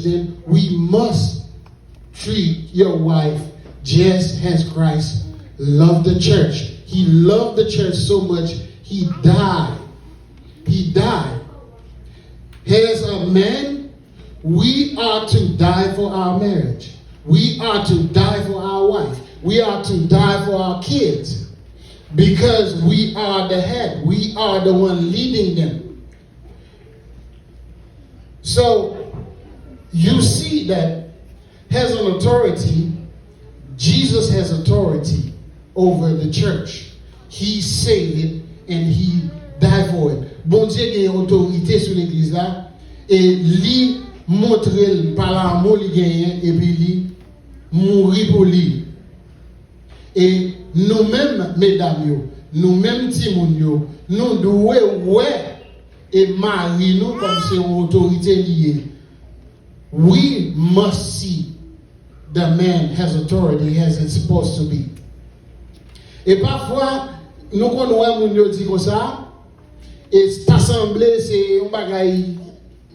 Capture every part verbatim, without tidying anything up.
then we must treat your wife just as Christ loved the church. He loved the church so much, he died. He died. As a man, we are to die for our marriage. We are to die for our wife. We are to die for our kids because we are the head. We are the one leading them. So you see that has an authority, Jesus has authority over the church. He saved it and he died for it. Bondye gen otorite sou legliz la e li montre l pa lanmou li genyen epi li mouri pou li. E nou menm medam yo, nou menm timoun yo, nou dwe wè e mari nou kòm se yon otorite li ye. We must see the man has authority as it's supposed to be. E pafwa nou konn wè moun yo di konsa, e ta sanble se yon bagay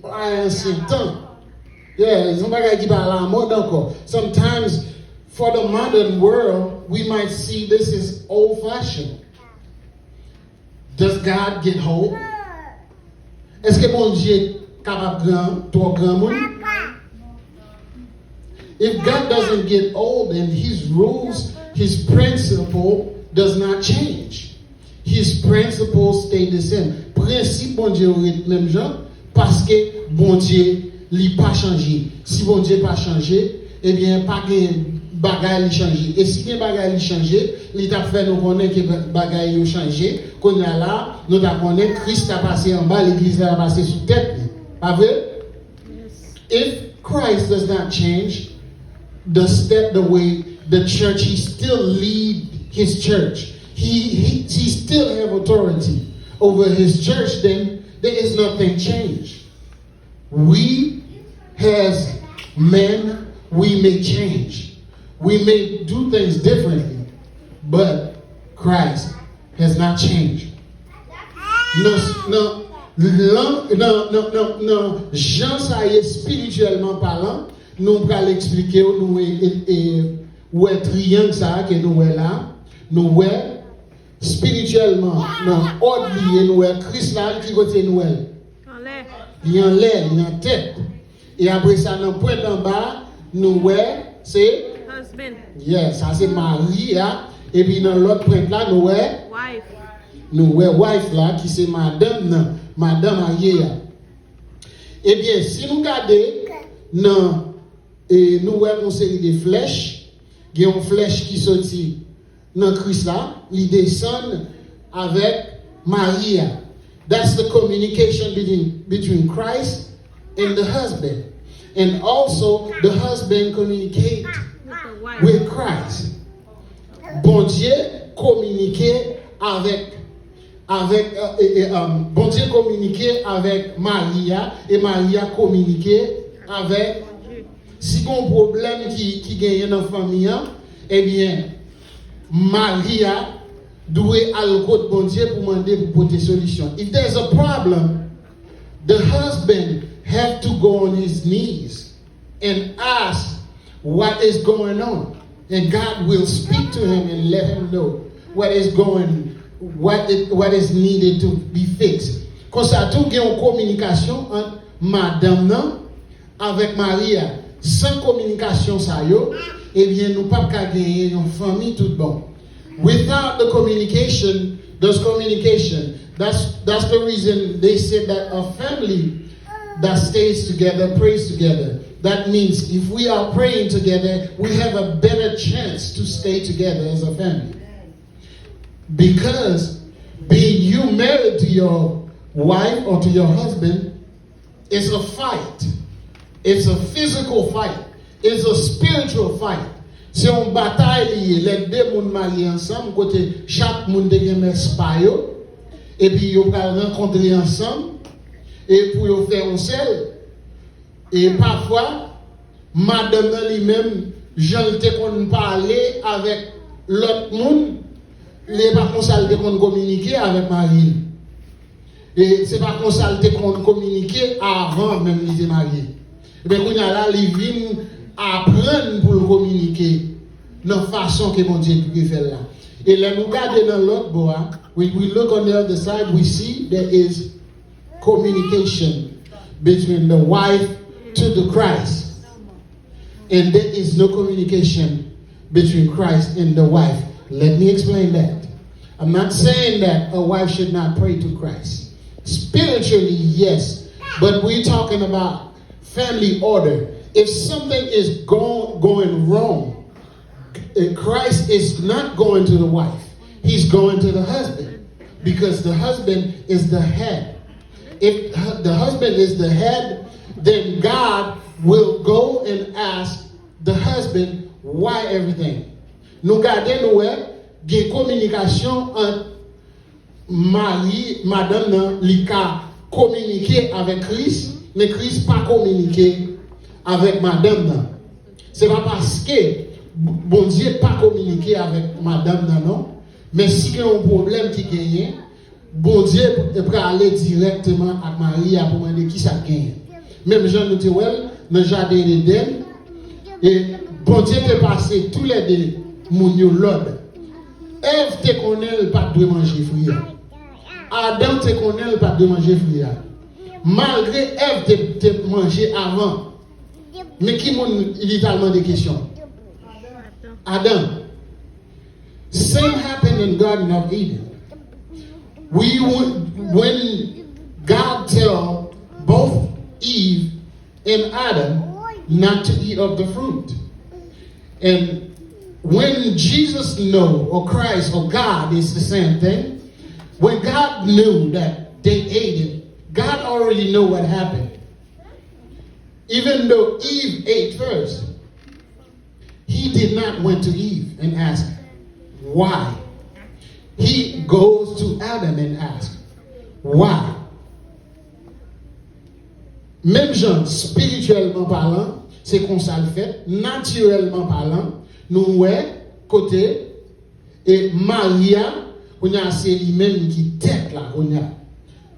pa ansyen tan. Yeah, se yon bagay ki pa alamòd ankò. Sometimes for the modern world we might see this is old fashioned. Does God get old? Èske Bondye kapab gran, twò granmoun? If God doesn't get old and his rules, his principle does not change. His principles stay the same. Prensip Bondye yo ret menm jan paske Bondye li pa chanje. Si Bondye pa chanje, ebyen pa gen bagay li chanje. E si gen bagay li chanje, li t ap fè nou konnen ke bagay yo chanje. Kounye a la, nou ta konnen Kris ta pase anba, legliz la pase sou tèt li. Pa vre? If Christ does not change the step, the way the church, he still lead his church. He, he, he still have authority over his church, then there is nothing change. We as men, we may change. We may do things differently, but Christ has not changed. Nan, nan, nan, nan, nan, nan, nan jan sa ye espirityèlman palan, nou pral eksplike w, nou e, e, e, wè triyang sa a ke nou wè la, nou wè espirityèlman nan òd li ye, nou wè Kris la, ki kote nou wè l? Anlè. Li anlè, li nan tèt. E apre sa, nan pwent anba, nou wè, se? Husband. Yeah, sa se mari a. Epi nan lòt pwent la, nou wè? Wife. Nou wè wife la, ki se madanm nan, madanm marye a. Ebyen, si nou gade nan, e, nou wè yon seri de flèch, gen yon flèch ki soti nan Kris la, li desann avèk mari a. That's the communication between, between Christ and the husband. And also, the husband communicate with Christ. Bondye kominike avèk, avèk, e, e, e, Bondye kominike avèk mari a, e mari a kominike avèk, si gen yon pwoblèm ki, ki genyen nan fanmi an, ebyen, mari a dwe al kot Bondye pou mande pou pote solisyon. If there's a problem, the husband have to go on his knees and ask what is going on. And God will speak to him and let him know what is going, what it, what is needed to be fixed. Konsa tou gen yon kominikasyon ant madanm nan avèk mari a. San kominikasyon sa yo, ebyen nou p ap ka genyen yon fanmi tout bon. Without the communication, those communication, that's, that's the reason they said that a family that stays together prays together. That means if we are praying together, we have a better chance to stay together as a family. Because being you married to your wife or to your husband, it's a fight. It's a physical fight. It's a spiritual fight. Se yon batay li ye. Lè de moun marye ansanm, kote chak moun te gen mès pa yo, epi yo pral rankontre ansanm, e pou yo fè yon sèl. E pafwa, madanm nan li menm, jan l te konn pale avèk lòt moun, li pa konsa l te konn kominike avèk mari l. E se pa konsa l te konn kominike avan menm li te marye. Ebyen, kounye a la, li vin aprann pou l kominike nan fason ke Bondye prefè l la. E lè nou gade nan lòt bò a, when we look on the other side, we see there is communication between the wife to the Christ. And there is no communication between Christ and the wife. Let me explain that. I'm not saying that a wife should not pray to Christ. Spiritually, yes, but we're talking about family order. If something is go- going wrong, eh, Christ is not going to the wife. He's going to the husband because the husband is the head. If hu- the husband is the head, then God will go and ask the husband why everything. Nou gade, nou wè, gen kominikasyon ant mari, madanm nan, li ka kominike avèk Kris, men Kris pa kominike avèk madanm nan. Se pa paske Bondye pa kominike avèk madanm nan, non. Men si gen yon pwoblèm ki genyen, Bondye prale dirèkteman ak mari a pou mande ki sa k genyen. Menm jan nou te wè l nan jaden Edenn, e Bondye te pase toulède moun yo lòd. Èv te konnen l pa t dwe manje fwi a. Adan te konnen l pa t dwe manje fwi a. Malgre Èv te, te manje avan. Men ki moun li t al mande kesyon? Adan. Same happened in Garden of Eden. We would, when God tell both Eve and Adam not to eat of the fruit. And when Jesus know, or Christ, or God, is the same thing. When God knew that they ate it, God already know what happened. Even though Eve ate first, he did not went to Eve and ask why. He goes to Adam and ask why. Menm jan, espirityèlman palan, se konsa l fèt. Natirèlman palan, nou wè kote e mari a, kounye a se li menm ki tèt la kounye a.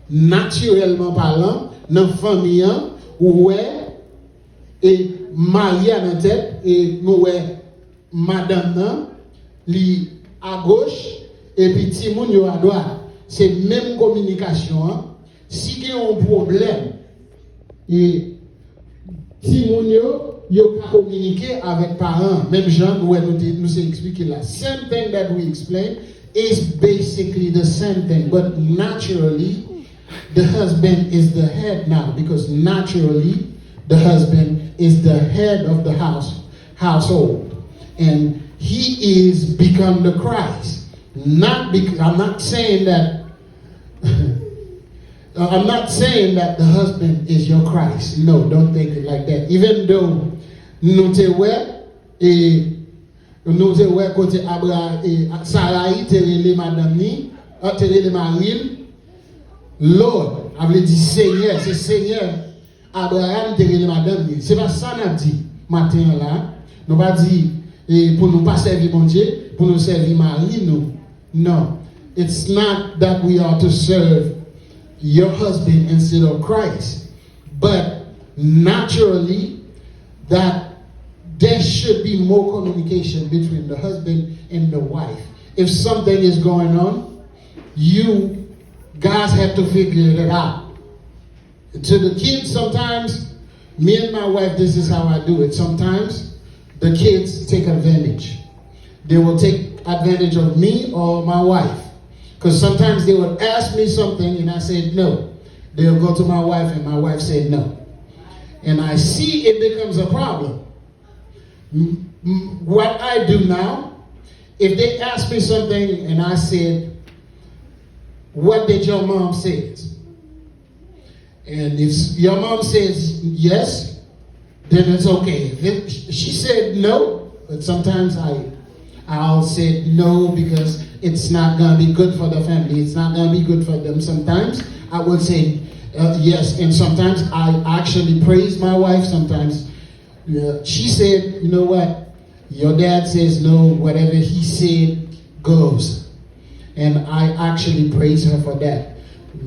Natirèlman palan, nan fanmi an, ou wè e mari a nan tèt, e nou wè madanm nan, li agoch, epi timoun yo adwat. Se menm kominikasyon an. Si gen yon pwoblèm, e timoun yo, yo ka kominike avèk paran, menm jan nou wè nou te, nou se eksplike la. Same thing that we explain is basically the same thing, but naturally, the husband is the head now, because naturally, the husband is the head of the house, household, and he is become the Christ. Not because, I'm not saying that Uh, I'm not saying that the husband is your Christ. No, don't think it like that. Even though nou te wè, e nou te wè kote Abra, e Sarai te rele madanm li, a, te rele mari l, Lord, a vle di Senyè, se Senyè Abraham te rele madanm li. Se pa sa n ap di maten an la. Nou pa di e pou nou pa sèvi Bondye, pou nou sèvi mari nou. No, it's not that we are to serve your husband instead of Christ, but naturally that there should be more communication between the husband and the wife. If something is going on, you guys have to figure it out. To the kids, sometimes, me and my wife, this is how I do it. Sometimes the kids take advantage. They will take advantage of me or my wife. Because sometimes they will ask me something and I said no. They'll go to my wife and my wife said no. And I see it becomes a problem. M- m- what I do now, if they ask me something and I said, what did your mom say? And if your mom says yes, then it's okay. If it, she said no, but sometimes I, I'll say no because it's not gonna be good for the family. It's not gonna be good for them. Sometimes I will say uh, yes, and sometimes I actually praise my wife. Sometimes yeah, she said, you know what? Your dad says no, whatever he said goes. And I actually praise her for that.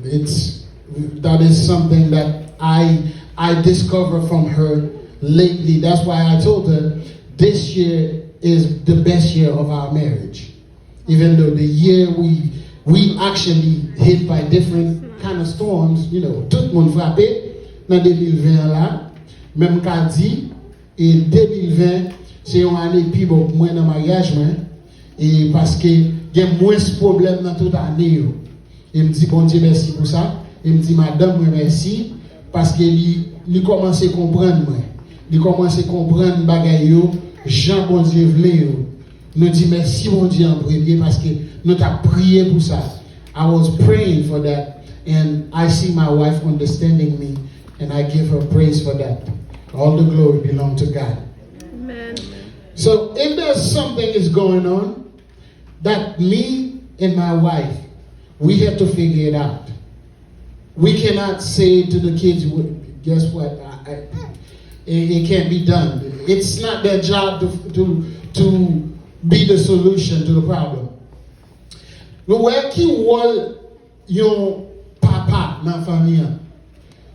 It's that is something that I I discovered from her lately. That's why I told her this year is the best year of our marriage. Even though the year we we actually hit by different kind of storms, you know, tout moun frape nan de mil ven an la, men m ka di, e de mil ven se yon ane pi bon pou mwen nan maryaj mwen, e paske gen mwens pwoblèm nan tout ane yo. E m di Bondye mèsi pou sa. E m di madanm mwen mèsi paske li, li kòmanse konprann mwen. Li kòmanse konprann bagay yo jan Bondye vle yo. Nou di mèsi Bondye an premye paske nou t ap priye pou sa. I was praying for that and I see my wife understanding me and I give her praise for that. All the glory belong to God. Amen. So if there's something is going on that me and my wife, we have to figure it out. We cannot say to the kids, "Well, guess what? I, I, it, it can't be done." It's not their job to, to, to be the solution to the problem. Nou wè ki wòl yon papa nan fanmi an?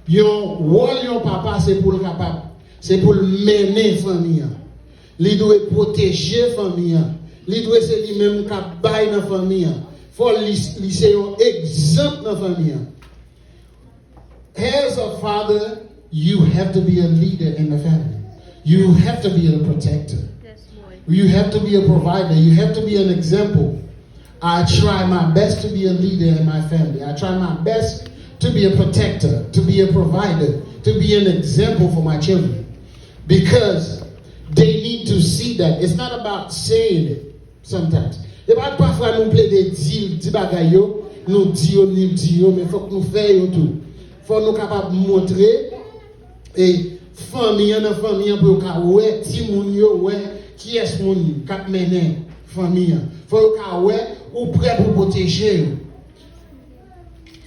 Yon wòl yon papa se pou l kapab, se pou l mennen fanmi an. Li dwe pwoteje fanmi an. Li dwe se li menm k ap bay nan fanmi an. Fò li, li se yon egzanp nan fanmi an. As a father, you have to be a leader in the family. You have to be a protector. Yes, Lord. You have to be a provider. You have to be an example. I try my best to be a leader in my family. I try my best to be a protector, to be a provider, to be an example for my children. Because they need to see that. It's not about saying it sometimes. E pa pafwa nou plede di, di bagay yo, nou di yo, nou di yo, men fòk nou fè yo tou. Fò nou kapab montre e fanmi an nan fanmi an pou yo ka wè timoun yo, wè kiyès moun k ap mennen fanmi an. Fò yo ka wè ou prè pou pwoteje yo.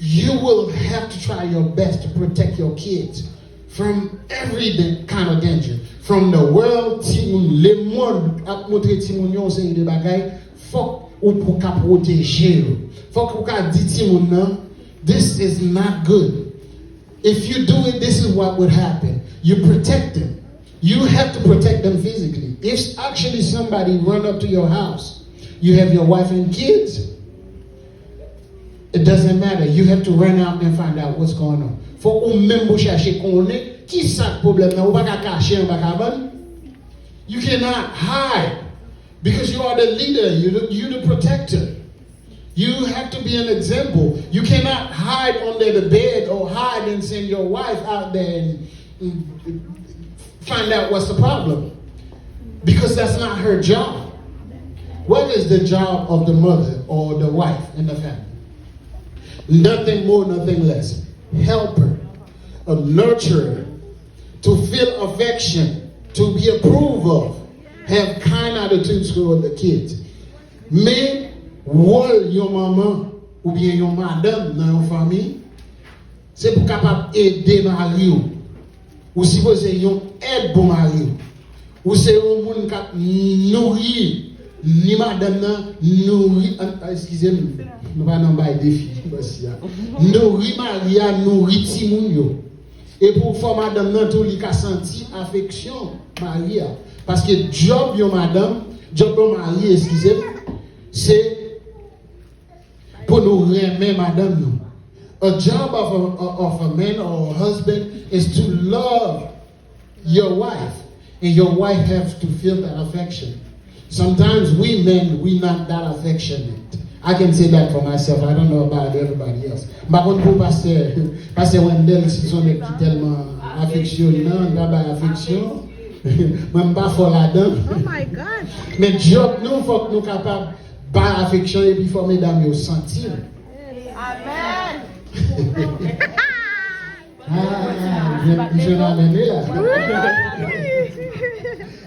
You will have to try your best to protect your kids from every da- kind of danger. From the world, timoun, lemonn ap montre timoun yo yon seri de bagay. Fòk ou pou ka pwoteje yo. Fòk ou ka di timoun nan, "This is not good. If you do it, this is what would happen." You protect them. You have to protect them physically. If actually somebody run up to your house, you have your wife and kids, it doesn't matter. You have to run out and find out what's going on. Fò ou menm pou chache konnen ki sa k pwoblèm nan. Ou pa ka kache anba kabann. You cannot hide because you are the leader, you the, you the protector. You have to be an example. You cannot hide under the bed or hide and send your wife out there and, and find out what's the problem. Because that's not her job. What is the job of the mother or the wife in the family? Nothing more, nothing less. Helper, a nurturer, to feel affection, to be approved of, have kind attitudes toward the kids. Men, wòl yon manman oubyen yon madanm nan yon fanmi, se pou kapab ede mari w. Ou sipoze yon èd pou mari w. Ou se yon moun k ap nouri ni madanm nan, nouri, an, a, eskize m, nou pa nan bay defi, bòs ya. Nouri mari a, nouri timoun yo. E pou fò madanm nan tou, li ka santi afeksyon mari a. Paske djòb yon madanm, djòb yon mari, eskize m, se pou nou renmen madanm nou. A job of a, of a man or a husband is to love your wife, and your wife has to feel that affection. Sometimes we men, we not that affectionate. I can say that for myself. I don't know about everybody else. M pa konn pou pastè, pastè Wendell, si se yon nèg ki tèlman afeksyonan, li pa bay afeksyon. Mwen, m pa fò ladan. Oh my gosh. Men djòb nou, fòk nou kapab bay afeksyon epi fò medam yo santi l. Amen. Ah, m jwenn amèn wi la.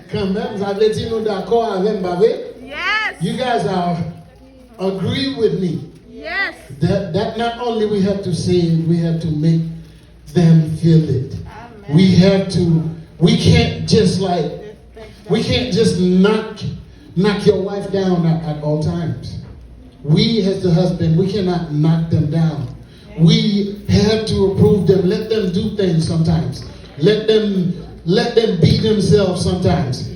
Kanmenm, sa vle di nou dakò avè m, pa vre? Yes. You guys are agree with me. Yes. That that not only we have to say it, we have to make them feel it. We have to, we can't just like, we can't just knock knock your wife down at, at all times. We as the husband, we cannot knock them down. We have to approve them, let them do things sometimes. Let them let them be themselves sometimes.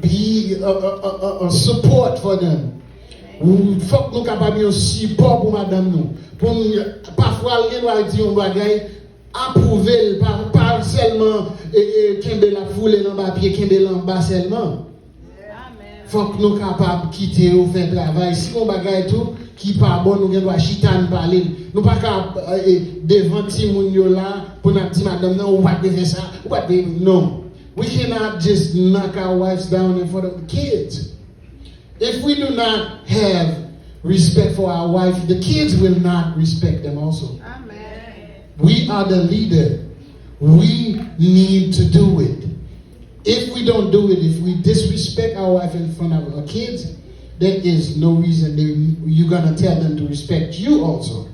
Be a, a, a, a, a support for them. Ou- Fòk nou kapab yon sipò pou madanm nou. Pou n pafwa l gen dwa di yon bagay, apwouve l, pa, pa sèlman e, e, kenbe l ap foule l anba pye, kenbe l anba sèlman. Fòk nou kapab kite yo fè travay. Si gon bagay tou ki pa bon, nou gen dwa chita n pale l. Nou pa ka e, devan timoun yo la pou n ap di madanm nan ou pa t dwe fè sa, ou pa t dwe, non. We cannot just knock our wives down in front of the kids. If we do not have respect for our wife, the kids will not respect them also. We are the leader. We need to do it. If we don't do it, if we disrespect our wife in front of our kids, there is no reason they, you're gonna tell them to respect you also.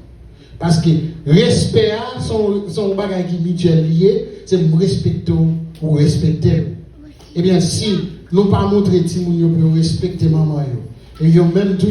Paske respè a se yon bagay ki mityèl li ye, se m respekte w, ou respekte m. Ebyen, si nou pa montre timoun yo pou yo respekte manman yo, e yo menm tou